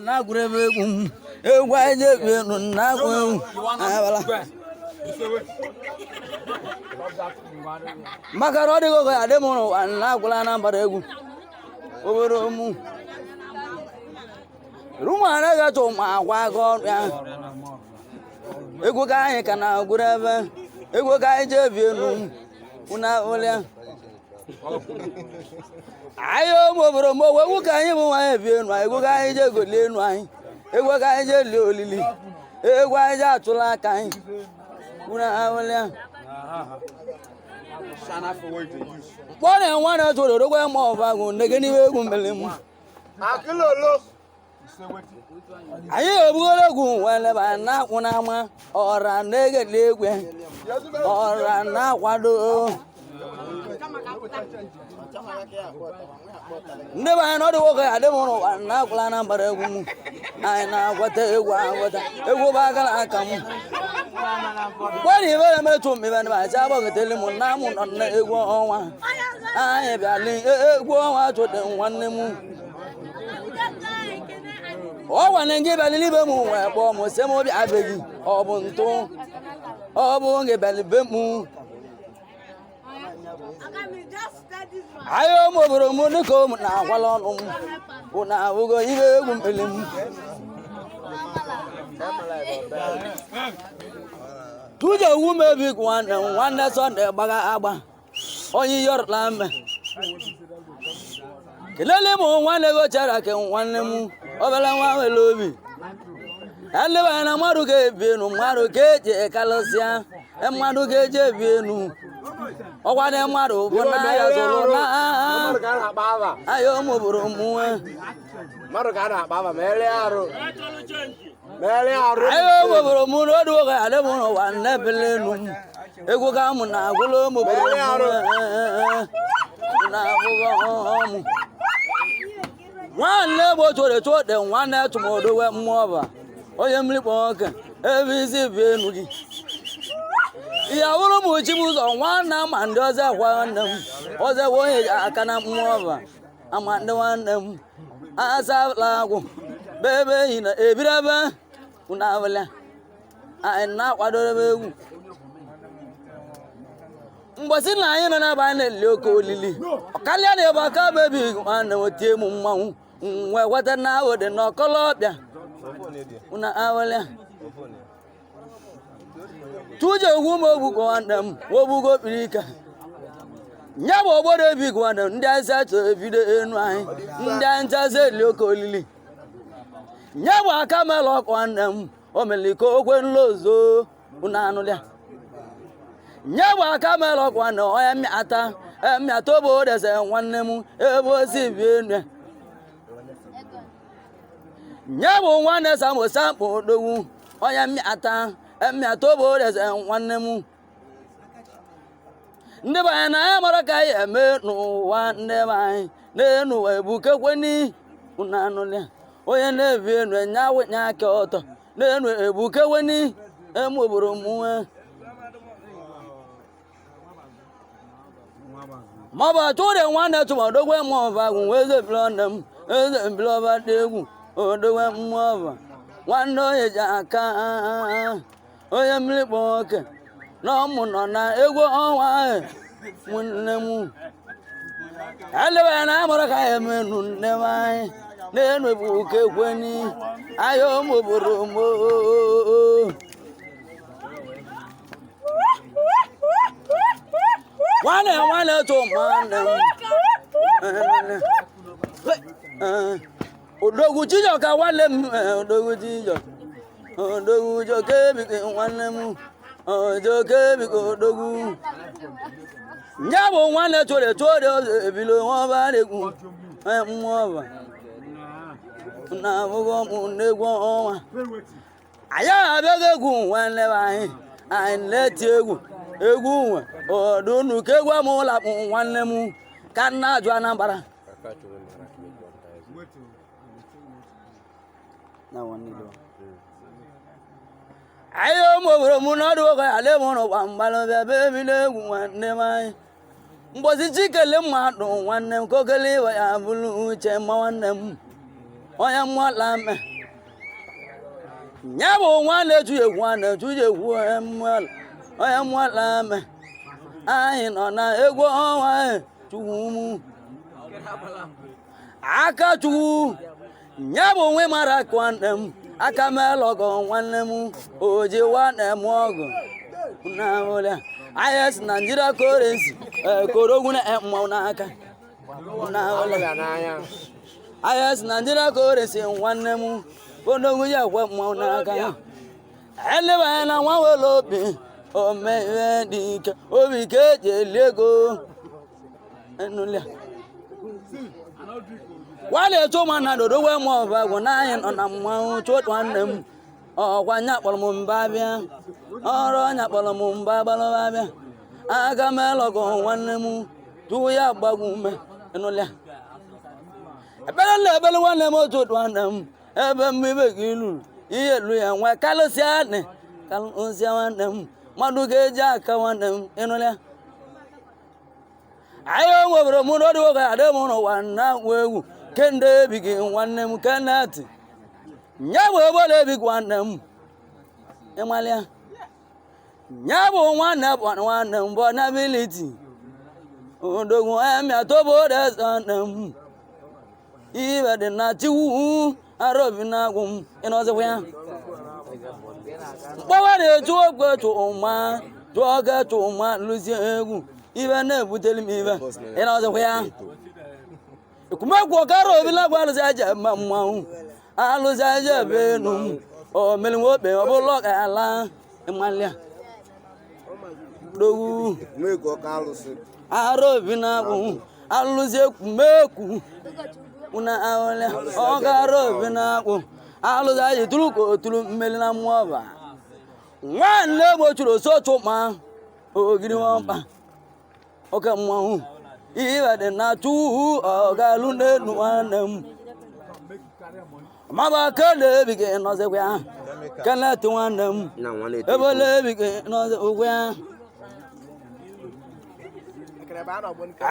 Na-agwụrụ ebe egwu m, egwu anyị ji ebi enu na-agwụ egwu abala. Maka na ọ dịghị oge adị m n'ụwa na-agwụla Anambra egwu obere mụ rumu anaghị achọ ma akwa aka ọrụ ya. Egwu ka anyị ka na-agwụrụ ebe egwu ka anyị ji ebi enu unu ahụla anyị ụmụ obodo m owe egwu ka anyị bụ nwaanyị ebi enu anyị, egwu ka anyị ji egoli enu anyị, egwu ka anyị ji eli olili, egwu anyị ji atụla aka anyị unu ahụla. Mkpọ na-enwe na tụrụ odogwe ma ọ bụ agụ nege n'ime egwu mmiri m. Anyị ebugoro egwu nwere na-akwụ n'ama ọra na-egeli egwe ọra na-akwado ndị be anyị n'ọdụ nwoke adị m n'ụwa na-akwụla Anambra egwu m. Anyị na-agwata egwu agwata egwu bụ akara aka m. Mgbe ibe na-emetụ m ibe na acha agbagotele m na mụ nọ na egwu ọnwa. Anyị bịala egwu ọnwa chụde nwanne m. Ọ nwanne gị bịalili ibe m wee kpọọ m sị m bịa be gị, ọ bụ ntụ ọ bụ gị bịalị be m. Anyị ụmụ obodo m dịka ụmụ na-akwala ọnụ m bụ na ahụgo ibe egwu mmiri m. Tuje wu mebi nwanne m nwanne Sọnde gbaga agba onye yọrọla mme kelele m nwanne gị ochara ke nwanne m obere nwa nwere obi eleba anya na mmadụ ga-ebi enu mmadụ ga-eji kalụsịa mmadụ ga-eji ebi enu ọkwa na mmadụ bụ na ya zụrụ na ahịa ụmụ obodo m nwe ahịa ụmụ obodo m n'odu oge adị m n'ụwa nnebele enu m egwu ka mụ na-agwụla ụmụ obodo m na-abụghị ọmụ nwanne bụ chore chode nwanne tụmọdowe mmụọ ọba onye mmiri kpọ oke ebe isi bi enu gị ya wụrụ m chi m ụzọ nwanne ama ndị ọzọ ekwa nwanne m ọzọ ekwa onye ji aka na mmụọ ọba ama ndị nwanne m asala agwụ bebe enyi na ebiri ebe unu abụla anyị na-akwadoro egwu mgbọsị na anyị nọ n'ebe anyị na-eli oke olili ọkalịa na ebe aka bebi nwanne m tie m mmanwụ nwee gweta na ahụ dị n'ọkọlọbịa unu awụlịa tuje egwu m ogbugo nwanne m ogbugo kpiri ike nya bụ obodo ebigo nwanne m ndị anyị chọ ebido enu anyị ndị anyị nchazi eli oke olili nya bụ aka mela ọkụ nwanne m o meliko okwe nlozo unu anụlịa nye bụ aka mere ọkwa nwanne onye mmịata mmịata obodo eze nwanne m ebe o si bi enu nye bụ nwanne samosa mkpụ odogwu onye mmịata mmịata obodo eze nwanne m ndị be anyị na anyị mara ka anyị eme n'ụwa ndị be anyị n'enu ụwa ebukekweni unu anụlịa onye na-ebi enu nya wụnye aka ọtọ n'enu ebukekweni emu obodo m nwe maọbụ atụrụ nwanne tụmadogwe maọbụ agwụ nwe eze biri nne m eze mbiri ọba dị egwu odogwe mmụọ ọba nwanne onye ji aka onye mmiri kpọ oke na ọmụ nọ na egwu ọnwa ahụ nwanne m elebe ya na amara ka ya emenu nne m anyị na-enu ebuka ekweni ahịa ụmụ obodo m. Nwanne nwanne tụ nwanne m odogwu Chijioka nwanne m odogwu Chijioka odogwu Joke ebike nwanne m Joke ebike odogwu nya bụ nwanne chore chore ọzọ ebilo nwa egwu mmụọ ọba na abụghọ m n'egwu ọnwa anyị abịaghị egwu nwanne m anyị anyị na-eti egwu egwu nwe ọdụnụ ka egwu amụlakpụ nwanne m ka nna ajụ Anambra. Anyị ụmụ obodo m n'ọdụ oge ala m n'ụwa mgbalụ bịa be ebido egwu nwanne m anyị mgbozi chikele mmadụ nwanne m ka okele iwe ya bụrụ uche mma nwanne m onye mmụọla mme Nya bụ nwanne chu egwu nwanne chu egwu onye mmụọla ame. Anyị nọ na egwu ọnwa chukwu mụ. Aka chukwu nya bụ nwe mara ka nwanne m aka melọgọ nwanne m oji nwanne m ọgụ na ụlọ anyị si Naijiria korensi korogwu na mmanwụ n'aka na ụlọ anyị si Naijiria korensi nwanne m odogwu ya ekwe mmanwụ n'aka elebanye na nwa were obi omeihe dị ike obi ka eji eli ego enụlịa wale chuma na dodo we mo ba gwo na anyị nọ na mmanwụ chụtụ nwanne m ọkwa nya kpọrọ m mba bịa ọrụ nya kpọrọ m mba gbalụba bịa aka m elọgọ nwanne m tụọ ya gbagwu ume ịnụlịa ebere na ebere nwanne m otu nwanne m ebe m ibe gị luru ihe lu ya nwe kalụsịa nị kalụsịa nwanne m mmadụ ga-eji aka nwanne m ịnụlịa anyị nwebere mụ n'ọdụ nwoke adị m n'ụwa na nwa egwu kende ebighị nwanne m Kenneth nya bụ ebole ebighị nwanne m ịmalịa nya bụ nwanne bụ nwanne m bụ nability odogwu emia tobo eze nwanne m ibe dị na chiwu arobi na agwụ m ịnọzikwa ya mkpọwa na-echu okwe chụma chụọ oge chụma lụzie egwu ibe na-ebuteli m ibe ịnọzikwa ya ekumekwu ọkara obi lagwa alụzi aja eme mmanwụ alụzi aja ebe enu m omeli nwoke ọbụla ọka ala ịmalịa dogwu arụ obi na-akwụ alụzi ekwumekwu una ahụlịa ọkara obi na-akwụ alụzi aja tụrụ ka otulu mmeli na mmụọ ọba nwanne gbochiri osochụma ogiri nwamkpa oke mmanwụ ibe dị na chukwu ọgalụ n'elu nwanne m maba kele ebighị nọzikwa ya Kenneth nwanne m ebole ebighị nọzikwa ya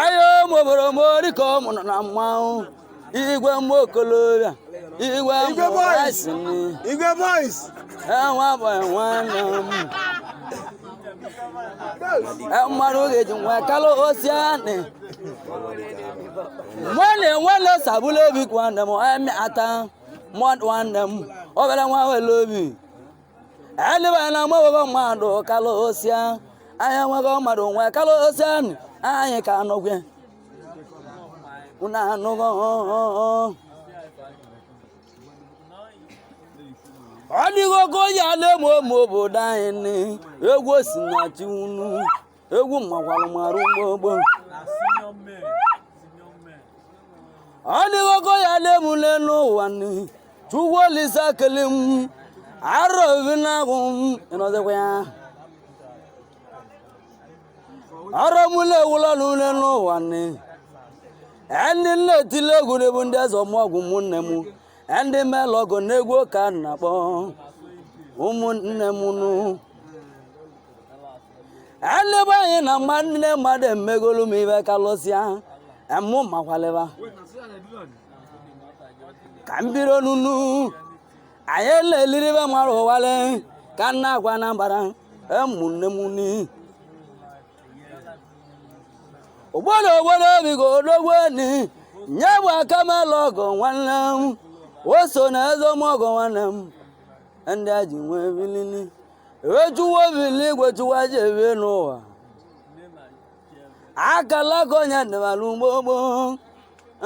ayo moboro moriko mụ nọ na mmanwụ igwe mmokolobịa igwe mmụasini Igwe boys. enwe bụ nwanne m mmadụ ga-eji nwe kalụ osi anị nwanne nwanne sabụla obi nwanne m emi ata mmadụ nwanne m obere nwa wele obi elebanye na mgbe mmadụ kalụ osi anyị enweghị mmadụ nwe kalụ osi anị anyị ka anọgwe unu anụgo ọ dịgo ka onye ala emo emo obodo anyị ni egwu osi na chi unu egwu makwara marụ gbogbo ọ dịgo ka onye ala emu n'elu ụwa ni chukwu olise kele m arọ obi na-agwụ m ịnọzikwa ya ọrụ m na-ewula n'ule n'ụwa ni ndị nna-etile egwu n'ebu ndị eze ọmụọgwụ ụmụnne m ndị melọgụ n'egwu ka a na-akpọ ụmụnne m nụ ndị be anyị na nne mmadụ emegolu m ibe kalụsịa mụ makwalịba ka m biro nunu anyị na-eliribe mara ụwale ka nna agwa na mbara ụmụnne m ni obodo obodo bigo odogwu ni nye bụ aka melọgụ nwanne m o so na eze ọmọgọ nwanne m ndị a ji nwee bilili ewechuwo bili igwe chụwa ji ebe n'ụwa akala ka onye dịbara ugbo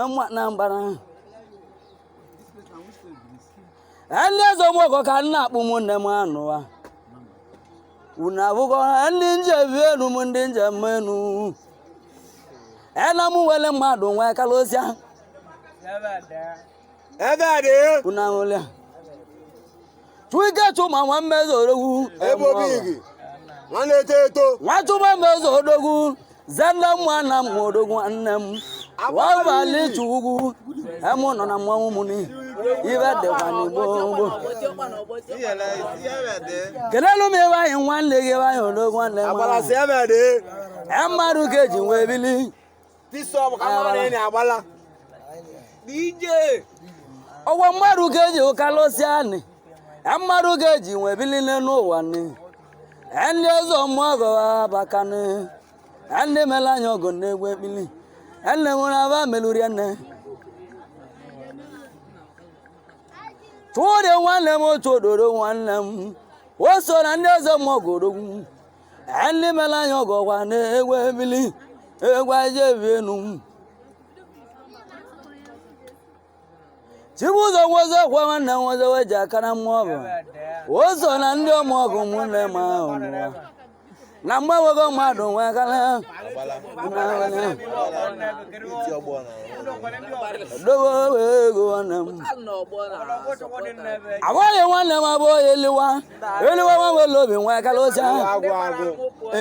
mma na mbara ndị eze ọmọgọ ka nna akpụ ụmụnne m anụwa unu abụkọ ndị njem enu m ndị njem enu ena m nwere mmadụ nwee kalụsịa Ebe a dị. unu ahụlịa chụike chụma nwa mmezu odogwu Ebe obi gị. Nwanne eto eto. nwa chụma mmezu odogwu zenda mma na m odogwu nwanne m wabalị chukwu emu nọ na mmanwụ mụ ni ibe dịkwa n'igbo gboo kelelu m ebe anyị nwanne gị ebe anyị odogwu nwanne m Agbala si ebe dị. mmadụ ka eji nwee bili Tisọ bụ ka mmadụ ị na-agbala. ọgwọ mmadụ ka eji ụkalụsịa anị Mmadụ ga-eji nwe bilile n'ụwa ni. Ndị ọzọ mmụọ abakanị. Ndị mere anya ọgụ na-egwu ekpili. Ndị nwere aba melurie nne. Tụọrọ nwanne m otu odoro nwanne m. O so na ndị ọzọ mmụọ odogwu. Ndị mere anya ọgụ ọkwa na-egwu ekpili. Egwu aja ebi enu m. Chibuzo nwozo kwa nwanne m nwozo wee ji aka na mmụọ bụ. O so na ndị ọmụ ọgụ ụmụnne m ahụ n'ụwa. Na mgbe nwoke mmadụ nwee kala. Dogo ego nwanne m. Abụghị nwanne m abụghị eliwa. Eliwa nwa nwere obi nwee kala oche. Agwụ agwụ.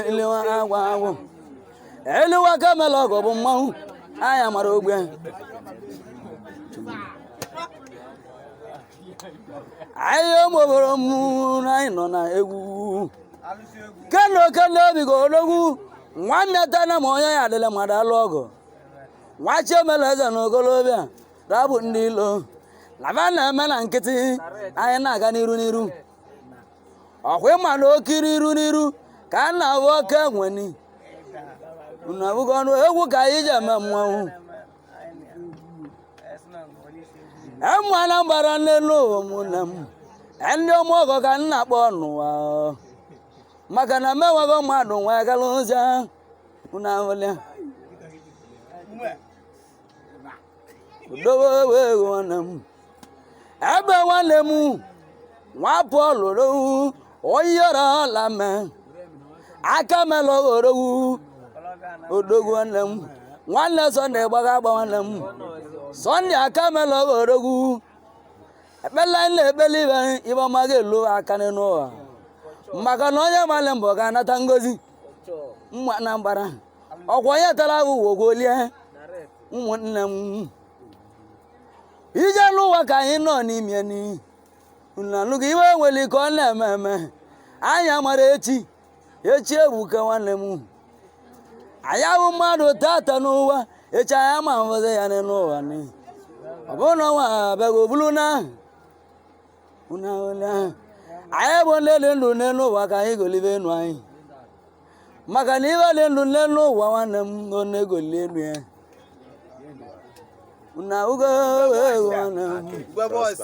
Eliwa agwụ agwụ. Eliwa kamel ọgụ bụ mmanwụ. Anya mara ogbe. Anyị ụmụ m na anyị nọ na egwu. Keno keno obi ga odogwu. Nwanne tana ma onye ya adịla mmadụ alụ ọgụ. Nwa Chiemela eze na okolobịa rabụ ndị ilo. Laba na-eme na nkịtị anyị na-aga n'iru n'iru. Ọkwa ịma na okiri iru n'iru ka a na-ahụ oke enweni. Unu abụghị ọnụ egwu ka anyị ji eme mmanwụ. Emma na mbara n'elu ụmụnne m. Ndị ọmụ ọgọ ka m na-akpọ n'ụwa. Maka na m enweghị mmadụ nwee gara ụzọ. Unu ahụla. Udowe ego nwanne m. Ebe nwanne m nwa Pọl rowu oyọrọ ọla me. Aka melụ orowu odogwu nwanne m. Nwanne Sọnde gbaga agba nwanne m. Sọnde aka melụ odogwu. Ekpele anyị na-ekpele ibe ibe ọma ga-elu aka n'ụwa. Maka na onye gbalị mbọ ga-anata ngozi. Mma na mbara. Ọkwa onye tara ahụ wogolie ụmụnne m. Ije n'ụwa ka anyị nọ n'ime ni. Unu anụgo iwe nwere ike ọ na-eme eme. Anyị amara echi. Echi ebuka nwanne m. Anyị ahụ mmadụ tata n'ụwa. Echi anyị ama mfọdụ ya n'ụwa ni. Ọ bụrụ na ọnwa abịago bulu na. Unu ahụla. Anyị bụ ndị dị ndụ n'elu ụwa ka anyị golibe enu anyị. Maka na iwe dị ndụ n'elu ụwa nwanne m na ọ na-egoli elu ya. Unu ahụgo ego nwanne m. Igwe boys.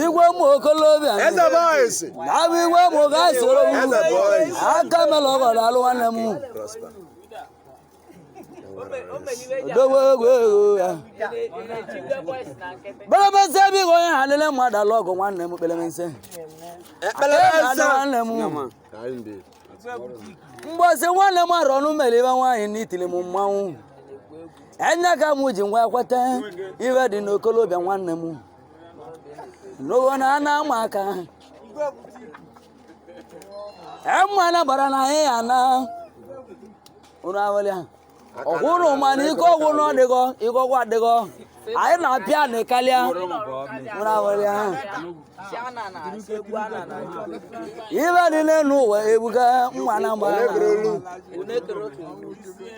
Igwe ụmụ okolobịa. Eze boys. Na-abụ igwe ụmụ ga soro m. Eze boys. Aka mere ọgọdọ alụ nwanne m. Odowe egwu ego ya. Kpelemese ebe ịgụ onye ha lele mmadụ alụ ọgụ nwanne m kpelemese. Ekpele Aka nwanne m. Mgbọsị nwanne m arọ ọnụ mere ibe nwaanyị n'itili m mmanwụ. Enya ka m ji ngwa kweta ibe dị n'okolobịa nwanne m. N'ogo na ana ama aka. Emma na bara na anyị ya na. Unu awụlịa. Ọkwụrụ mana ike ọgwụ na ọdịgọ, ike ọgwụ adịgọ. Anyị na-apịa anị karịa. Unu awụlịa. Ibe dị n'elu ụwa ebuka mma na mgbara.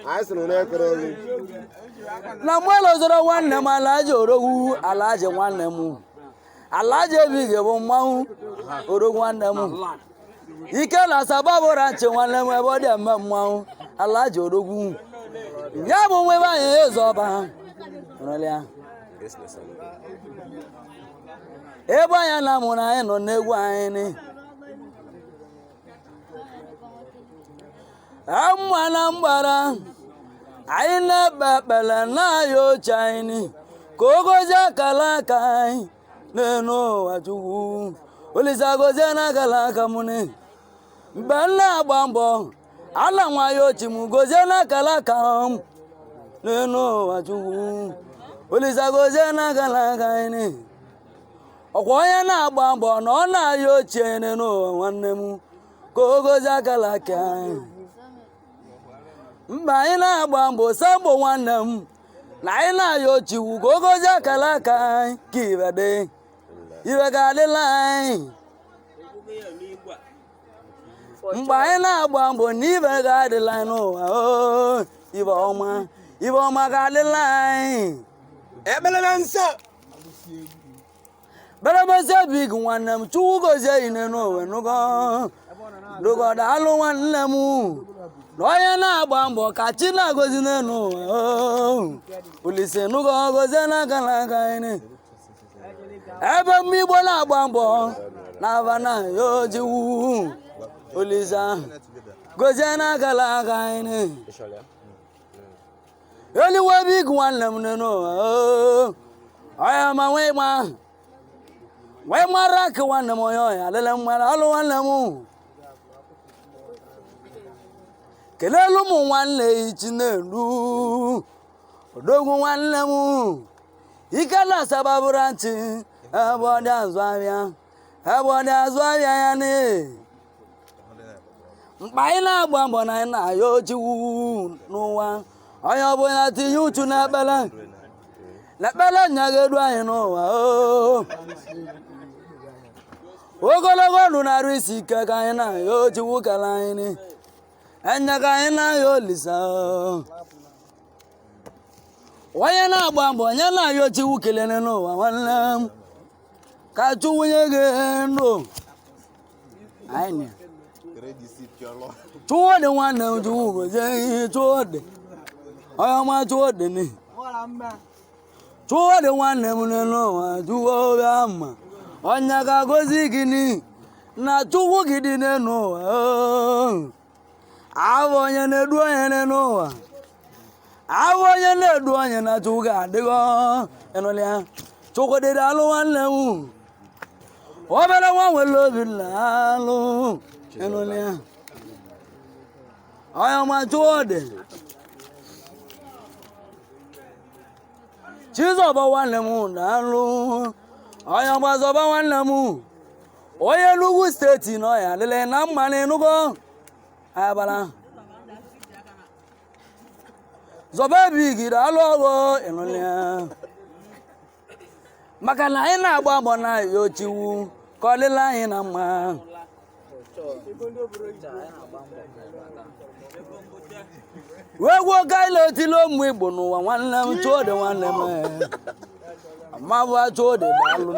Anyị sị na onye kere olu. Na mgbe lọzọrọ nwanne m alaji orogwu alaji nwanne m alaji ebighị bụ mmanwụ orogwu nwanne m ike na asaba bụ ranchi nwanne m ebe ọ dị eme mmanwụ alaji orogwu ya bụ nwa ebe anyị eze ọba nụrụla ya. Ebe anyị na-amụ na anyị nọ n'egwu anyị ni mma na mgbara anyị na-ekpe ekpere na-ayọ oche anyị ni ka o gozie akara aka anyị n'elu ụwa Chukwu Olisa gozie na akara aka m ni mgbe m na-agba mbọ ala nwayọ ochi m gozie na akara aka m n'elu ụwa Chukwu Olisa gozie na akara aka anyị ni ọkwa onye na-agba mbọ na ọ na-ayọ ochie n'elu ụwa nwanne m ka o gozie akara aka anyị mgbe anyị na-agba mbọ sambọ nwanne m na anyị na-ayọ chiwu ka o gozie akara aka anyị ka ibe dị ibe ga-adịla anyị mgbe anyị na-agba mbọ na ibe ga-adịla anyị n'ụwa oo ibe ọma ibe ọma ga-adịla anyị Ekpele na nsọ. Gbadamasia big nwanne m, Chukwu gozie ine n'owe nụgo nụgo. Daalụ nwanne m, na onye na-agba mbọ ka chi na-agozi n'elu ụwa. Olise nụgo, gozie n'aka n'aka anyị ebe mma Igbo na-agba mbọ na-aba na ya ojiwu. Olise gozie n'aka n'aka anyị eliwe. Big nwanne m n'elu ụwa, onye ma nwee ma wee mara ka nwanne m, onye ọya lele mmara alụ nwanne m. Kelelu ụmụ nwanne ichi na-elu odogwu nwanne m, ike na Asaba branch, ebe ọ dị azụ ahịa, ebe ọ dị azụ ahịa ya ni mkpa. Anyị na-agba mbọ na anyị na-ayọ ochiwu n'ụwa. Onye ọbụla tinye uchu n'ekpere, n'ekpere nya ga-edu anyị n'ụwa. Oo, ogologo ndụ na-arụ isi ike ka anyị na-ayọ ochiwu kara anyị ni enya ka anyị na-ayọ Olisa. Onye na-agba mbọ, onye na-ayọ chiwu kelere n'ụwa, nwanne m, ka chukwu nye gị ndụ anyị chụọ dị. Nwanne m, chukwu gozie ihe chụọ dị, onye ọma chụọ dị ni chụọ dị nwanne m n'elu ụwa. Chụọ bịa mma, onye ga-agozi gị ni na chukwu gị dị n'elu ụwa. Abụ onye na-edu onye n'elu ụwa, abụ onye na-edu onye na chukwu ga-adịgọ ịnụlị ya. Chukwu dịrị alụ nwanne m, obere nwa nwere obi nna alụ ịnụlị ya, onye ọma chụọ dị. Chizọba nwanne m na-alụ, onye ọgbazọba nwanne m, onye Enugu Steeti nọ ya lele na mma na ịnụgo abala zọba ebigiri alụ ọgụ ịnụlị ya, maka na anyị na-agba mbọ na ya ochiwu ka ọ dịla anyị na mma. Wee gwuo ka anyị na-etili ụmụ Igbo n'ụwa. Nwanne m chụọ dị, nwanne m amabụ chụọ dị, daalụ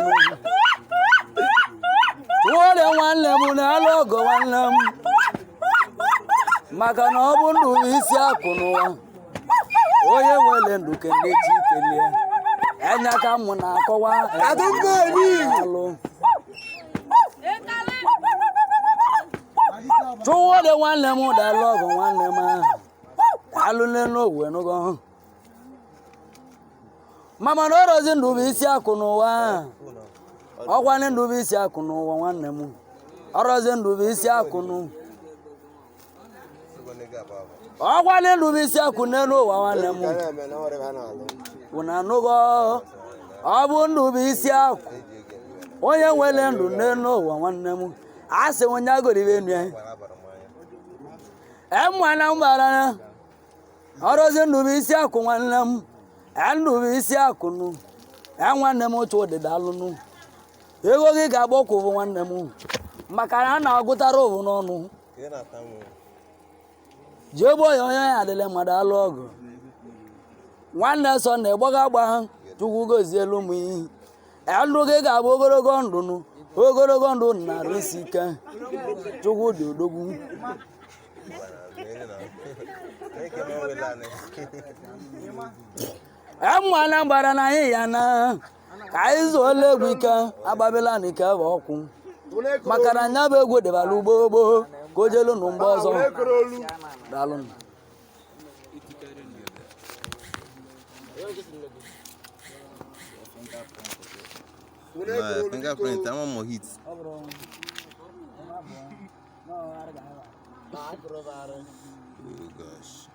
chụọ dị nwanne m na-alụ ọgụ nwanne m, maka na ọ bụ ndụ bụ isi akụ n'ụwa. Onye nwere ndụ kende chi kelie enya ka mụ na-akọwa alụ chụọ dị nwanne m, daalụ ọgụ nwanne m ahụ, daalụ n'elu ogwe nụgo. Mama na ọrọzi ndụ bụ isi akụ n'ụwa, ọkwanị ndụ bụ isi akụ n'ụwa nwanne m, ọrọzi ndụ bụ isi akụ nụ, ọkwanị ndụ bụ isi akụ n'elu ụwa nwanne m. Unu anụgo, ọ bụ ndụ bụ isi akụ. Onye nwere ndụ n'elu ụwa nwanne m, a sị onye agoribe enu ya emwana mbara. Ọrọzi ndụ bụ isi akụ nwanne m, ndụ bụ isi akụ nụ nwanne m. Otu ọdịda alụnụ ego gị ga-agbọkwụbụ nwanne m, maka na a na-agụtara ụvụ n'ọnụ jee gbuo ya. Onye ya adịla mmadụ alụ ọgụ nwanne sọ na ịgbaga agba. Chukwu gozielu m ihe ndụ gị ga-abụ ogologo ndụ nụ, ogologo ndụ na-arụ isi ike. Chukwu dị odogwu. Emwana gbara na anyị ya na ka anyị zụọla egwu ike agbabela na ike bụ ọkwụ, maka na nya bụ egwu dịbara ugbo gboo ka o jelu nụ mgbe ọzọ. Daalụ. Fingerprint, I want more heat. Oh gosh.